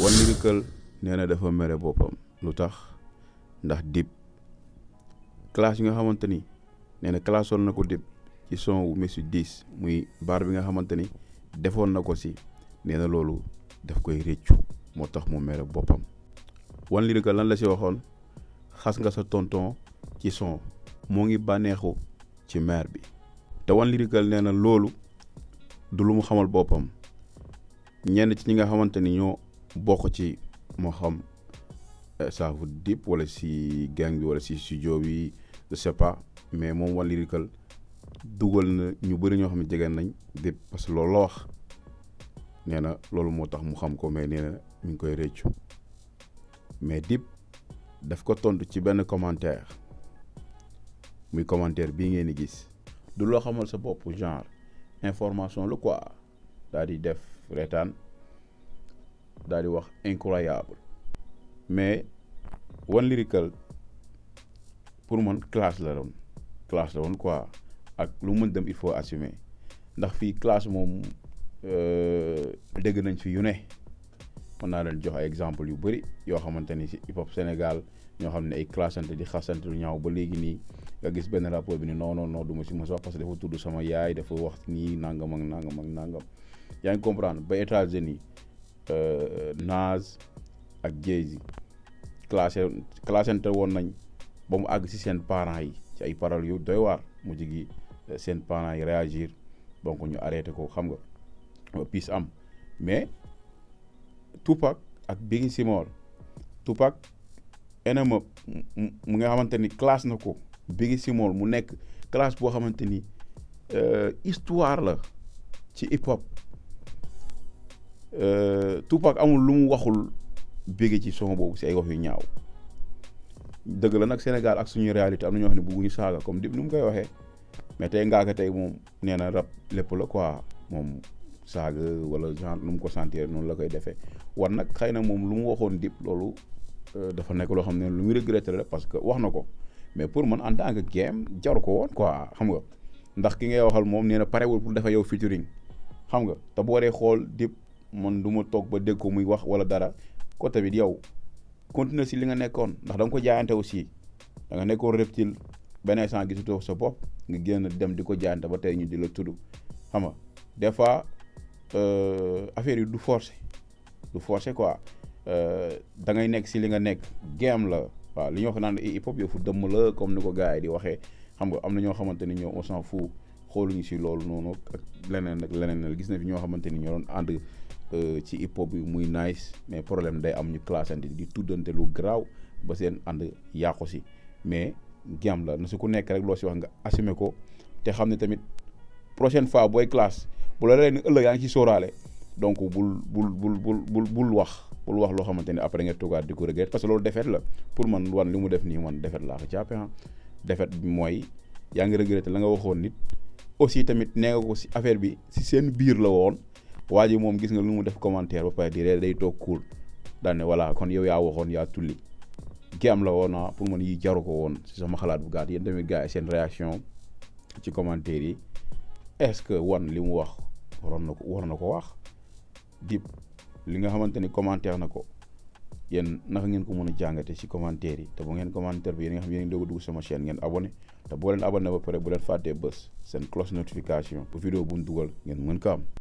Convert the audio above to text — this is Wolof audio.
One Lyrical nee na dafa mere boppam lu tax ndax Dip classe yi nga xamante ni nee na classe woon na ko Dip ci son wu Messi 10 muy baar bi nga xamante ni defoon na ko si nee na loolu daf koy réccu moo tax mu mere boppam. One Lyrical lan la si waxoon xas nga sa tonton ci son moo ngi bànneexu ci mer bi te One Lyrical nee na loolu du lu mu xamal boppam ñenn ci ñi nga xamante ni ñoo bokk ci moo xam saafu Dip wala si gang bi wala si studio bi je sais pas mais moom One Lyrical dugal na ñu bëri ñoo xam ne jege nañ Dip parce que loolu la wax nee na loolu moo tax mu xam ko mais nee na mi ngi koy réccu mais Dip daf ko tontu ci benn commentaire muy commentaire bii ngeen di gis du loo xamal sa bopp genre information la quoi daal di def reetaan daal di wax incroyable mais One Lyrical pour man classe la woon quoi ak lu mën dem il faut assumer ndax fii classe moom dégg nañ fi yu ne mën naa leen jox ay exemple yu bëri yoo xamante ni si hip hop Sénégal ñoo xam ne ay classante di xasante lu ñaaw ba léegi nii nga gis benn rapport bi ni non du ma si mos wax parce que dafa tudd sama yaay dafa wax nii nangam ak nangam yaa ngi comprendre ba États-Unis Nas ak Jay-Z classante woon nañ ba mu àgg si seen parents yi ci ay paroles yu doy waar mu jigi seen parents yi réagir donc ñu arrêté ko xam nga peace am mais Tupac ak Biggie Small Tupac enema mu nga xamante ni classe na ko Biggie Small mu nekk classe boo xamante ni histoire la ci hip hop Tupac amul lu mu waxul Biggie ci son boobu si ay wax yu ñaaw dëgg la nag Sénégal ak suñuy réalité am na ñoo xam ne bëgguñu saaga comme Dip nu mu koy waxee mais tey ngaaka tey moom nee na rap lépp la quoi moom saaga wala genre nu mu ko sentir noonu la koy defee war nag xëy na moom lu mu waxoon Dip loolu dafa nekk loo xam ne lu muy regretter la parce que wax na ko mais pour man en tant que game jaru ko woon quoi xam nga ndax ki ngay waxal moom nee na parewul pour dafa yow featuring xam nga te boo dee xool Dip man du ma toog ba dégg ko muy wax wala dara côté bi yow continuer si li nga nekkoon ndax da nga ko jaayante aussi da nga nekkoon reptile benn instant gisutoo sa bopp nga génn dem di ko jaayante ba tey ñu di la tudd xam nga des fois affaire yi du forcer quoi da ngay nekk si li nga nekk game la waaw li ñuy wax naan hip hop yëfu dëmm la comme ni ko gars yi di waxee xam nga am na ñoo xamante ni ñoo on s'en fout xooluñu si loolu noonu ak leneen gis na fi ñoo xamante ni ñoo doon ànd ci hip hop bi muy nice mais problème day am ñu classante di tuddante lu garaaw ba seen ànd yàqu si mais game la na su ku nekk rek loo si wax nga assumer ko te xam ne tamit prochaine fois booy classe bu la leen ëllëg yaa ngi ci sóoraale donc bul wax loo xamante ni après nga toogaat di ko regret parce que loolu défaite la pour man wan li mu def nii man défaite laa ko jàppe défaite bi mooy yaa ngi regretté la nga waxoon nit aussi tamit nee nga ko si affaire bi si seen biir la woon waa ji moom gis nga lu mu def commentaire ba pare di ree day toog cool daal ne voilà kon yow yaa waxoon yaa tulli géam la woon pour man yi jaru ko woon si sama xalaat bu gàtt yéen tamit gars yi seen réaction ci commentaire yi est-ce que One li mu wax war na ko wax Dip li nga xamante ni commentaire na ko yéen naka ngeen ko mën a jàngate ci commentaire yi te bu ngeen commentaire bi yéen nga xam yéen doog a dugg sama chaîne ngeen abonné te boo leen abonné ba pare bu leen fàttee bës seen cloche notification bu vidéo bu mu dugal ngeen mën ko am